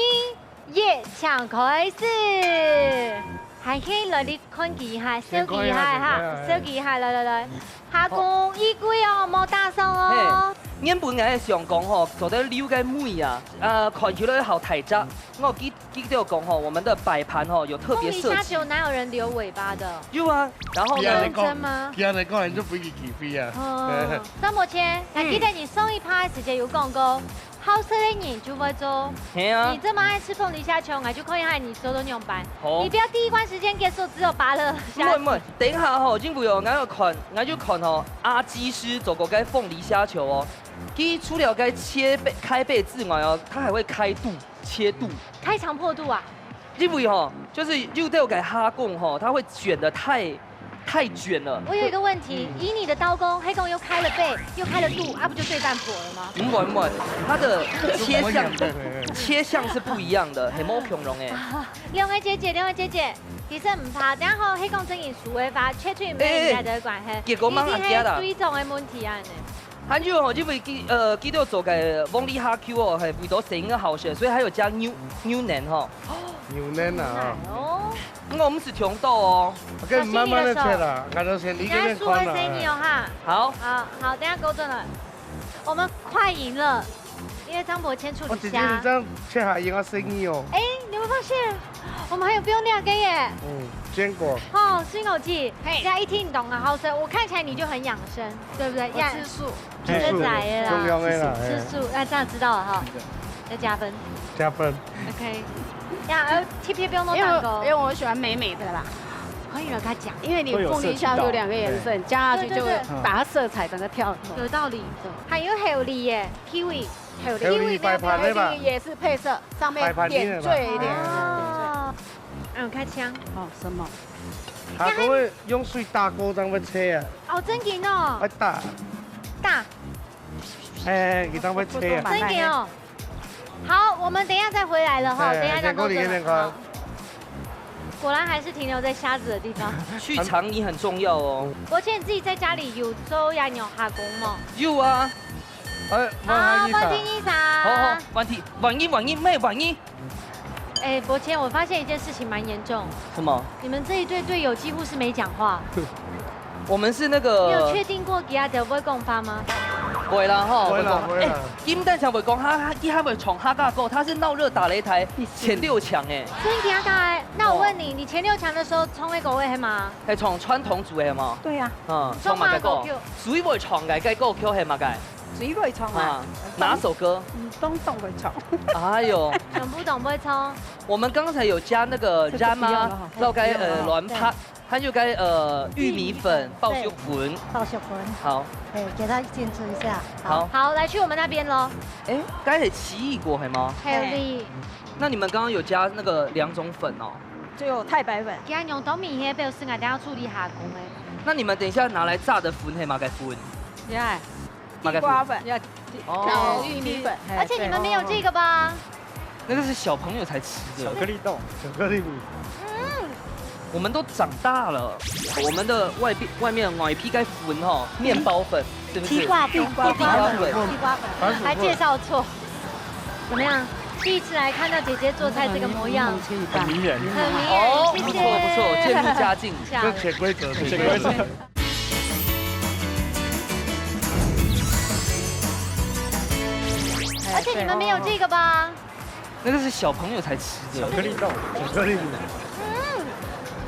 一，請開始。還可以來你 看佢哈，笑佢哈，先看一下，先看一下。笑佢哈，來來來，蝦公衣櫃哦，莫打爽哦。嘿，原本𠊎想講吼，做得留个尾啊，呃，看起來好大隻。𠊎記，記得有講吼，我們的擺盤吼有特別設計。鳳梨蝦球哪有人留尾巴的？有啊，然後呢？佢恁樣講，認真嗎？佢恁樣講，你就分佢機會啊。哦，張伯謙，還記得你上一趴个時間有講過， 好食个人就會做。係啊。你這麼愛吃鳳梨蝦球，𠊎就看一下你做到仰般。好。你不要第一關時間結束，只有芭樂蝦。毋會毋會，等一下吼，因為哦，𠊎有看，𠊎有看吼，阿基師做過个鳳梨蝦球哦，佢除了該切背、開背之外哦，他還會開肚、切肚。開腸破肚啊？因為吼，就是有兜个蝦公吼，他會捲得太 太捲了。我有一個問題，嗯。以你的刀工，係講又開了背，又開了肚，啊，不就對半剖了嗎？毋會毋會，它的切向，切向是不一樣的，很無共樣欸。啊，兩位姐姐，兩位姐姐，其實毋怕，等下吼，係講正經熟个話，切出來毋係人家个關係，欸，欸，結果嘛，一定係對撞个問題啊呢。 還有吼，因為佢，呃，佢兜做个鳳梨蝦球哦，係為著生意好食，所以還有加牛，牛奶吼。牛奶啊。哦。毋過毋係全部哦。OK，慢慢个切啦，𠊎就先一個人看啦。你還輸个生意哦哈。好。好，好，等下勾準了。我們快贏了，因為張伯謙處理蝦。我姐姐，你這樣切下贏啊，生意哦。哎，你有沒有發現？我們還有不用那個耶。嗯，堅果。哦，水果季，嘿。人家一聽你懂啊，好吃。我看起來你就很養生。 對不對？我吃素。吃素，真的假的啦？重要的啦，吃素，哎。那這樣知道了哈，要加分。加分。OK，呀，呃，T P不用弄蛋糕。因為我，因為我喜歡美美的啦。可以了，跟他講。因為你鳳梨蝦有兩個顏色，會有色調，你加下去就會，對，對，對。把它色彩整個跳。有道理。對。還有黑梨耶，kiwi，黑梨。黑梨擺盤的吧？Kiwi也是配色，上面點綴一點。擺盤的吧？哦。嗯，開槍。哦，什麼？他都會用水打過，這樣會切啊。 哦，正經哦。愛打。打。哎，佢當會切啊。正經哦。好，我們等一下再回來了哈，哎，等一下再過去。先過去那邊看。好。果然還是停留在蝦子的地方。去腸泥很重要哦。而且你自己在家裡有做鴨肉蝦公嗎？有啊。哎，啊，萬一啥？萬一啥？好，好，萬一，萬一，萬一，咩萬一？ 哎，伯謙，我發現一件事情蠻嚴重。什麼？你們這一隊隊友幾乎是沒講話。我們是那個，你有確定過佢兜會講話嗎？會啦吼，會啦，會講，會啦。欸，金蛋想會講，他，他，他會唱客家歌，他是鬧熱打擂台前六強欸。真的假的？那我問你，哦。你前六強的時候唱的歌是麼个？係唱傳統族的嘛？對呀。嗯，唱麼个歌？唱麼个歌曲？最會唱个，个歌曲係麼个？最會唱啊。啊，哪首歌？嗯，當當會唱。哎喲。全部都會唱。我們剛才有加那個這個不用了哈，rama，然後該，這個不用了哈。呃，卵白， 還有該，呃，玉米粉，玉米粉，爆雪粉。對，爆雪粉。好。欸，給他進去一下。好。好，來去我們那邊囉。欸，該係奇異果係嗎？係哩。那你們剛剛有加那個兩種粉哦？就有太白粉。佢用當明顯表示𠊎等下處理下工欸。那你們等一下拿來炸的粉係麼个粉？Yeah。 地瓜粉。要，哦。玉米粉。而且你們沒有這個吧？那個是小朋友才吃的。巧克力凍。巧克力米。嗯。我們都長大了，我們的外皮，外面外皮該粉吼，麵包粉，是不是？地瓜粉，地瓜粉，地瓜粉。地瓜粉。還介紹錯。怎麼樣？第一次來看到姐姐做菜這個模樣。很迷人。很迷人，哦，謝謝。不錯，不錯，漸入佳境。這潛規則，潛規則。 而且你們沒有這個吧？那個是小朋友才吃的。巧克力凍。巧克力。嗯。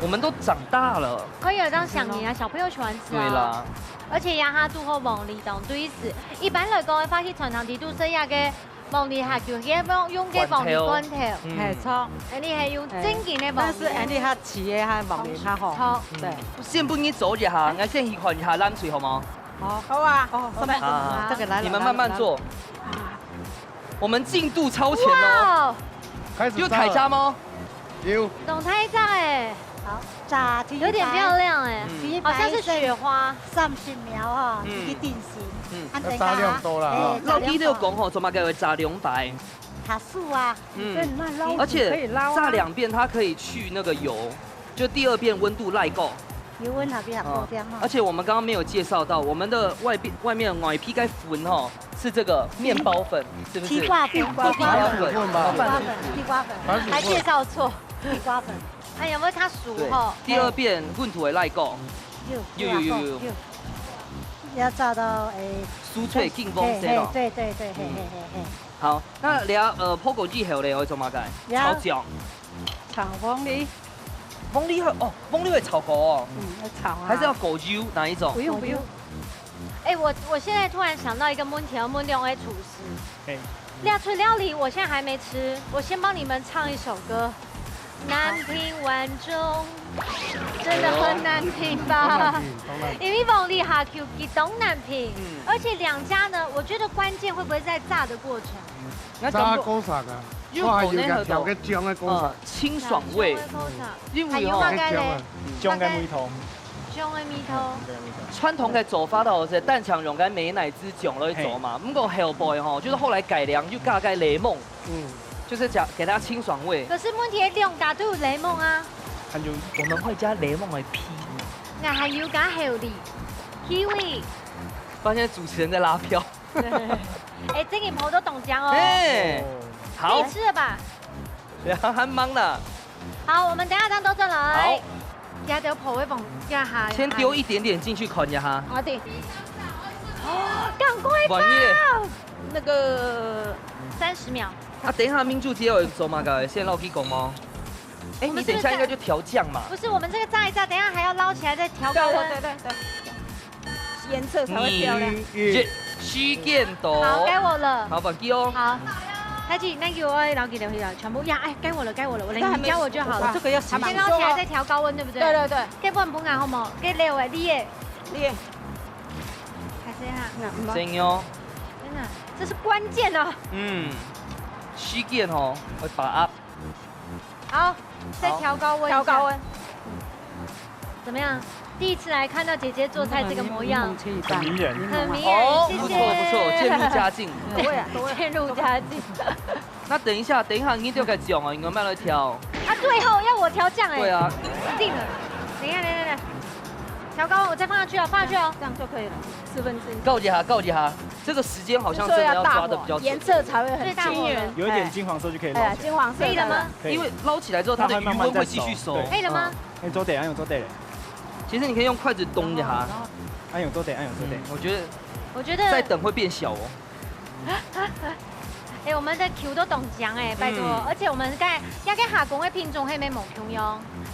我們都長大了。可以有這樣想你啊，小朋友喜歡吃啊。對啦。而且這下堵好黃梨當對時，一般來講，會發去餐廳裡肚食个 黃梨下就係用，用个黃梨罐頭。罐頭。嗯。係，著。恁呢係用正經个黃梨。但是恁呢佢試个，佢黃梨較好。著。對。先分你做一下，𠊎先去看一下冷水好嗎？好。好啊。哦，好的。啊，這個來了，你們慢慢做。來了，來了。我們進度超前哦。哇哦！開始炸了。有大隻嗎？ 有。當大隻欸。好，炸雞排。有點漂亮欸，嗯。好像是雪花。三十秒哦，嗯。一定定型。嗯。恁樣啊。要炸兩道啦。欸，老弟都有講吼，做麼个會炸兩擺？炸酥啊。嗯。對，那撈，而且可以撈啊。炸兩遍，它可以去那個油，就第二遍溫度拉高。 油溫還比較高點吼。嗯，而且我們剛剛沒有介紹到，我們的外皮，外面外皮該粉吼，是這個麵包粉，是不是？地瓜粉，地瓜粉。地瓜粉，地瓜粉，地瓜粉。番薯粉。還介紹錯。地瓜粉。哎呀，有沒有它熟吼？對，第二遍溫度會拉高。有，有，有，有，有。有。要炸到，欸，酥脆金光色咯。嘿，嘿，對，對，對，嘿，嗯。嘿，嘿，嘿。好，那了，呃，烰過以後咧，愛做麼个？了。炒醬。 炒黃梨。黃梨會，哦，黃梨會炒過哦。嗯，要炒啊。還是要過油，哪一種？不用，不用。欸，我，我現在突然想到一個問題，要問兩位廚師。嘿。這出料理我現在還沒吃，我先幫你們唱一首歌，《南屏晚鐘》，真的很難評吧？當難評，當難評。因為黃梨下去佢當難評，嗯。而且兩家呢，我覺得關鍵會不會在炸的過程？ 𠊎感覺炸个過程啊，有可能係，我還有一個調个醬个過程。呃，清爽味。嗯，因為吼，還有麼个咧？醬个味道。醬个味道。傳統个做法都係單淨用个美乃滋醬來做嘛，嘿。毋過後背吼，就是後來改良，就加个檸檬，嗯。就是講給它清爽味。可是問題兩家都有檸檬啊。還有，我們會加檸檬的皮。𠊎還有加猴梨、kiwi。發現主持人在拉票。 欸，這個烰到當靚哦。嘿，好。可以吃了吧？對啊，還吂啦。好，我們等一下這樣倒轉來。好。這兜烰會放這下。先丟一點點進去看一下。好的。哦，趕快吧！滿意。那個三十秒。啊，等一下明珠姐有做麼个？先落去講哦。欸，我們是不是你等一下應該就調醬嘛。不是，我們這個炸一炸，等一下還要撈起來再調高溫。對，對，對，對。 顏色才會漂亮。你，時間到。好，該𠊎了。好，忘記哦。好。大姐，那個我要給你了，全部呀，哎，該我了，該我了，我來，你教我就好了。這個要洗手。先撈起來再調高溫，對不對？對，對，對。該不然不然好無？該了哎，你也。你也。還是哈。那，嗯。真哦。天哪，這是關鍵哦。嗯，時間哦，要把握。 好，再調高溫一下。好，調高溫。怎麼樣？第一次來看到姐姐做菜這個模樣。很迷人。很迷人，哦，謝謝。不錯，不錯，漸入佳境。對啊，對啊。漸入佳境。那等一下，等一下，你這個醬哦，你慢慢來調。啊，對吼，要我調醬欸。對啊。死定了。等一下，等一下，等一下。調高溫，我再放下去哦，放下去哦。這樣就可以了，四分之一。告訴他，告訴他。 這個時間好像真的要抓得比較準。顏色才會很均勻。有一點金黃色就可以撈起來。哎呀，金黃色可以了嗎？可以。因為撈起來之後，它的餘溫會繼續收。它會慢慢再收，對。可以了嗎？嗯。哎，做得，哎，做得。其實你可以用筷子動一下。哎，做得，哎，做得。嗯，我覺得我觉得再等会变小哦。哎，我们的球都懂讲哎，拜托，嗯。而且我们刚才应该下工的品种还没某球用。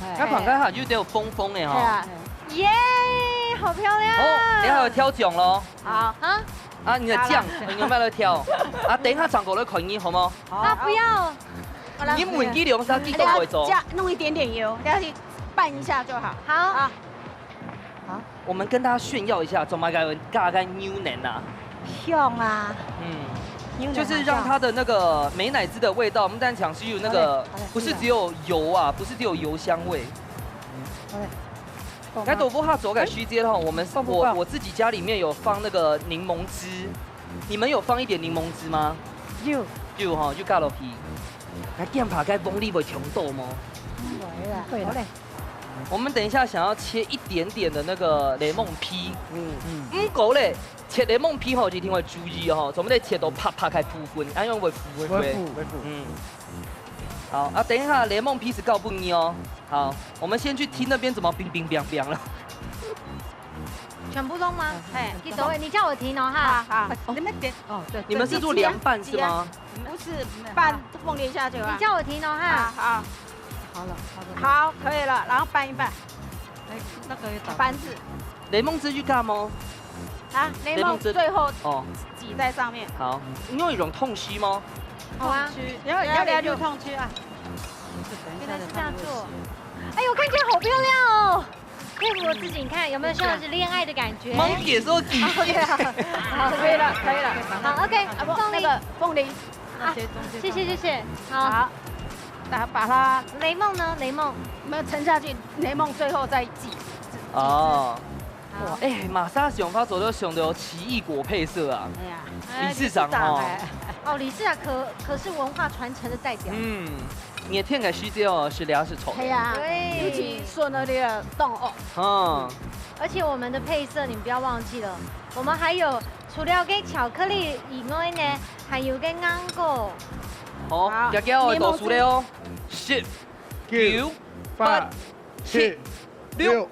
哎，那旁边哈就得有风风的哈。对啊。耶，好漂亮！哦，你还有挑奖咯。好啊。啊，你的奖，你有没有挑？啊，等一下转过来看你好吗？啊，不要。你问佢两声，佢都会做。加，弄一点点油，下去拌一下就好。好。啊。 我们跟大家炫耀一下，做么个加个牛奶啊？香啊！嗯，牛奶就是让它的那个美乃滋的味道，我们但讲是有那个，好嘞，好嘞，不是只有油啊，不是只有油香味。好嘞。該豆腐下做个時節吼，我们我我自己家里面有放那个檸檬汁，你们有放一点檸檬汁吗？有。有哈，就加落去。該煎下个黃梨會嗆到無？會啦，會啦。好嘞。 我们等一下想要切一点点的那个檸檬皮，嗯，嗯，毋過咧，切檸檬皮吼，一定要注意哦，做毋得切到白白个部分，恁樣會苦。會苦。會苦。嗯，好啊，等一下檸檬皮係交分你哦。好，我们先去听那边怎么乒乒乓乓了。全部弄吗？哎，你等会，你叫我停哦哈。好，好，你们点，哦，对，你们是做凉拌是吗？不是，拌凤梨虾球啊。你叫我停哦哈。好，好。 好了，差不多。好，可以了，然后拌一拌。哎，那个要打翻至。檸檬汁去干吗？啊，檸檬汁最后哦，挤在上面。好，你用一种痛吸吗？好啊。痛区，要要要有痛区啊。就等一下再放热水。原来是这样做。哎呦，看起来好漂亮哦！佩服我自己，你看有没有像是恋爱的感觉？芒果说几岁啊？好，可以了，可以了。好，OK，啊不，凤梨。那个凤梨。啊，谢谢谢谢，好。好。 那把它，檸檬呢？檸檬。我们沉下去，檸檬最后再挤。哦。好。哇，哎，玛莎想法做得想到奇异果配色啊。哎呀。理事长哦。哎，理事长哎。哦，理事长可，可是文化传承的代表。嗯，热天个時節哦，係這係著。係啊，對。尤其順了這个凍哦。嗯。而且我们的配色，你们不要忘记了，我们还有除了个巧克力以外呢，还有个芒果。好，好，姐姐哦，檸檬汁倒數咧哦。 十、九、八、七、六、五、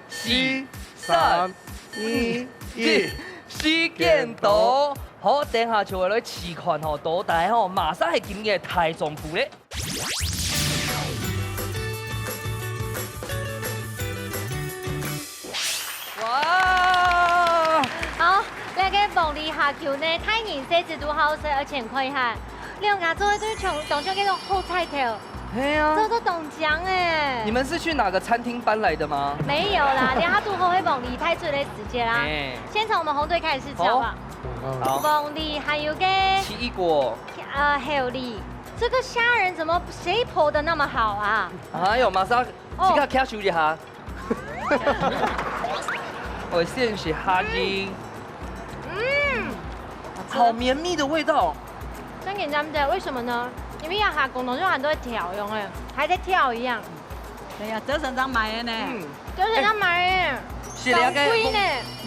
四、三、二、一。時間到。好，等下就會來試看吼，到底吼，麼儕係今日个大丈夫咧。哇！好，這个鳳梨蝦球呢，大人細子都好食，而且很快下。 兩家做个都像，當像該種好菜頭，係啊。做到當香欸。你們是去哪個餐廳搬來的嗎？沒有啦，等下肚好會忘記太久的時間啦。哎。先從我們紅隊開始吃好不好？好。好。忘記還有个，奇異果。呃，還有哩，這個蝦仁怎麼誰剖得那麼好啊？哎喲，馬上哦。這個卡修一下。 我先食蝦仁。嗯。好綿密的味道。真簡單的，為什麼呢？因為要下廣東就很多調用欸，還在跳一樣。對呀，折成張買的呢。嗯。折成張買的，係那個當貴呢。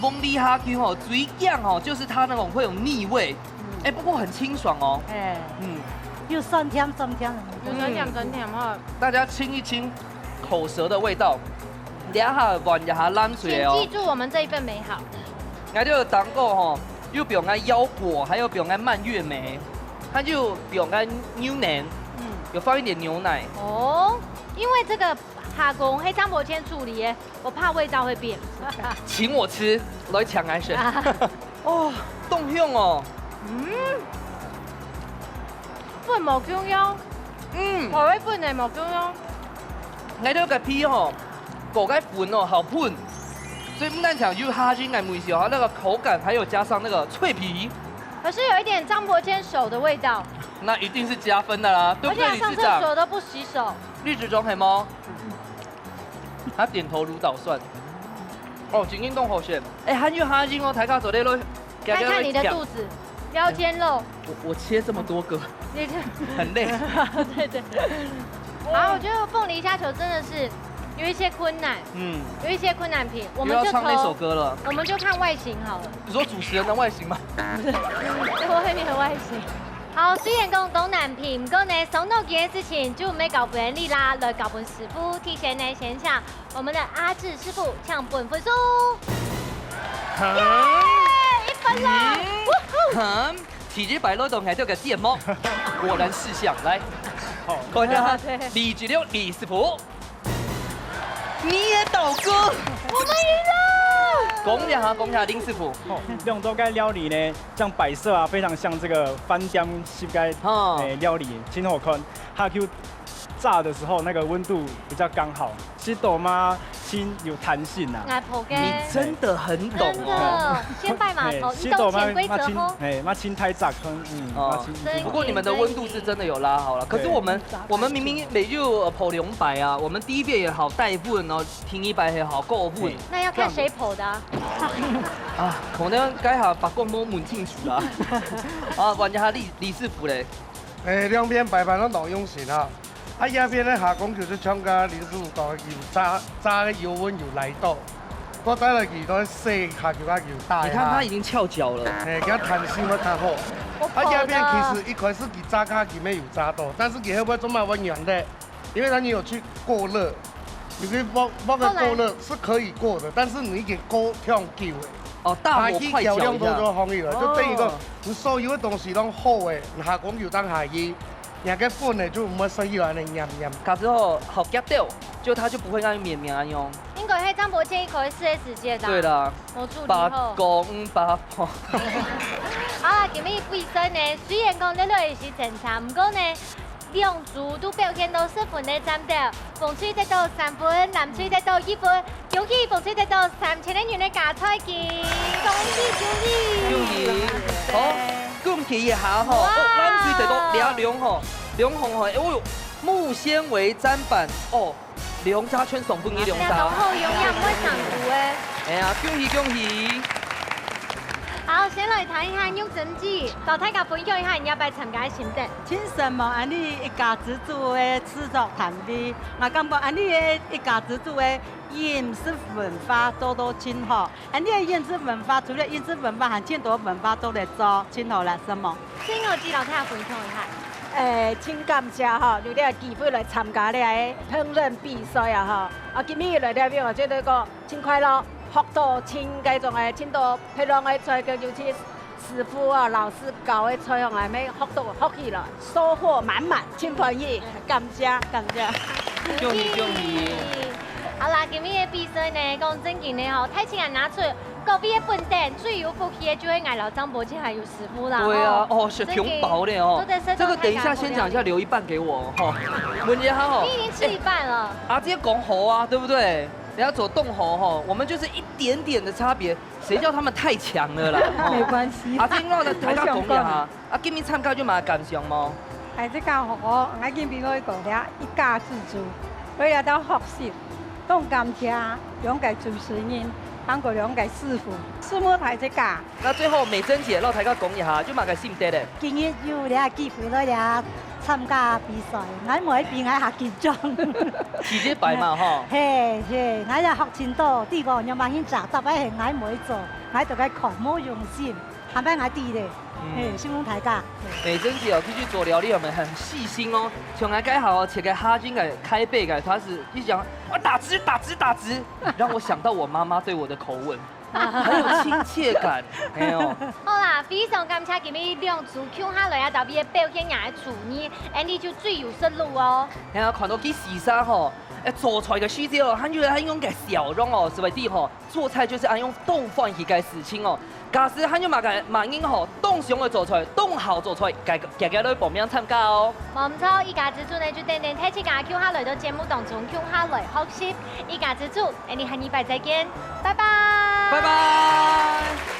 黃，黃梨蝦球吼，最驚吼，就是它那種會有膩味。嗯。哎，不過很清爽哦。哎。嗯。又酸甜酸甜的。有酸甜酸甜哈。大家清一清口舌的味道。 這下換一下冷水哦。請記住我們這一份美好。𠊎就有當過吼，有放个腰果，還有放个蔓越莓，還有放个牛奶，嗯。有放一點牛奶。哦，因為這個蝦公係張伯謙處理的，我怕味道會變。請我吃，來搶還是？哦，當香哦。嗯，粉無共樣，嗯。口味粉也無共樣。𠊎兜个皮吼，裹个粉哦，好噴，所以毋單淨有蝦仁个味緒，還有那個口感，還有加上那個脆皮。可是有一點張伯謙手的味道。那一定是加分的啦，對不對，而且他上廁所都不洗手。理事長？理事長係無？ 他點頭如搗蒜。哦，真正當好食。哎，還有蝦仁哦，大家做得咯。看看你的肚子，腰間肉。我，我切這麼多個，你這很累。對，對。好，我覺得鳳梨蝦球真的是有一些困難，嗯。有一些困難品，我們就從，又要唱那首歌了。我們就看外形好了。你說主持人的外形嗎？對，我有點外形。 好，雖然講當難品，毋過呢，傷腦筋个事情就毋係交分你啦，來交分師傅。提前呢，先請我們的阿志師傅搶分分數。好。耶！啦！嗯，第一擺來到𠊎兜个節目，果然識相。來，好。看一下，對。李志良李師傅，你也倒戈。我們贏了！恭喜哈，恭喜哈，林師傅。哦，兩道个料理呢，像擺設啊，非常像這個飯店式个，哦。欸，料理，真好看。還有炸的時候那個溫度比較剛好，食著嘛，真有彈性啊。𠊎婆个。你真的很懂哦。真的，先拜碼頭，嘿，你懂潛規則吼。食著嘛，嘛真，嘿，嘛真大隻，嗯，哦。嘛真，真不過你們的溫度是真的有拉好了，可是我們，對。我們明明每日，呃，泡兩擺啊，我們第一遍也好帶溫哦，第二擺也好夠溫。嘿。那要看誰泡的啊。啊，可能該下把光摸問清楚啦。啊，問一下李，李師傅嘞。欸，兩片擺盤都當用心啊。 啊，這片个蝦公球就像剛剛林師傅講个，有炸，炸个油溫有來到，過帶來佢都細下球啊，有大个蝦。你看它已經翹腳了。欸，佢彈性會較好。啊，這片其實一開始佢炸下佢沒有炸到，但是佢後尾做麼會軟的？因為它你有去過熱，你去摸，摸个過熱是可以過的，但是你已經過忒久了。哦，大火快攪一下。它一攪動作就紅了，就等於講，哦。你所有的東西都好了，蝦公球當下去。 若个粉呢，就毋會食起來恁黏黏。假使吼，好夾掉，就它就不會恁綿綿恁樣。應該係張伯謙一開始个時節啦。對啦，無處理好。八公八婆。好啦，今日比賽呢，雖然講得落係爭差，毋過呢，兩組都表現到十分个讚斗。紅隊得到三分，藍隊得到一分。 恭喜紅隊得到三千个銀个加菜金，恭喜恭喜！恭喜！好，恭喜一下吼，哇！哦，藍隊得到兩吼，兩項吼，哦喲，木纖維砧板哦，兩隻全送分你兩隻。這樣好用，也毋會傷久欸。哎呀，恭喜恭喜！好，先來聽一下玉珍姐，同大家分享一下你這擺參加个心得。盡羨慕恁呢一家之煮个製作團隊，𠊎感覺恁呢个一家之煮个 飲食文化做到盡好。恁呢个飲食文化，除了飲食文化，還盡多文化做得做，盡好了，係無？最後，姊老太分享一下。欸，盡感謝吼，有這个機會來參加這个烹飪比賽啊吼。啊，今日來這片，𠊎覺得講盡快樂，學到盡該種个，盡多漂亮个菜，尤其 師傅啊，老師教个菜吼，𠊎乜學到學起來，收穫滿滿，盡歡喜，感謝，感謝。恭喜恭喜！好啦，今日个比賽呢，講正經个吼，大自然拿出各位个本等，最有福氣个就係𠊎摎張伯謙還有師傅啦，對啊，吼。哦，係紅包呢哦。真的，真的，這個等一下先講一下，留一半給我吼。問一下吼。你已經吃一半了。欸，阿姐講好啊，對不對？人家做凍好吼，我們就是一點點的差別。 誰叫他們太強了啦？吼。沒關係。啊，這樣大家講一下，啊，今日參加有麼个感想無？哎，這个吼，𠊎今日愛講了一家之煮，為了到學習，當感謝兩個主持人，還過兩個師傅，承蒙大自家。那最後，美珍姐，摎大家講一下，有麼个心得咧？今日有這機會來這參加比賽，𠊎妹比𠊎較緊張。第一擺嘛，吼。嘿，嘿，𠊎也學盡多，知無？仰般去食，逐擺係𠊎妹做，𠊎都該看無用心，下擺𠊎知咧。嗯。嘿，承蒙大家。美珍姐哦，出去做料理，我們很細心哦。像𠊎該下哦，切个蝦仁个、開背个，她是一講，啊，打汁，打汁，打汁，讓我想到我媽媽對我的口吻。 很有親切感，哎喲。好啦，非常感謝今日兩組共下來啊，特別表現𠊎个廚藝，恁呢就最有食路哦。哎呀，看到佢時常吼，哎，做菜个時節哦，還有還用个笑容哦，係為知吼，做菜就是愛用當歡喜个事情哦。假使還有麼个麼人吼，當想愛做菜，當好做菜，該个該个來報名參加哦。無毋著，一家之煮呢，就等等大自家共下來到節目當中，共下來學習。一家之煮，𠊎等下禮拜再見。 拜拜。拜拜。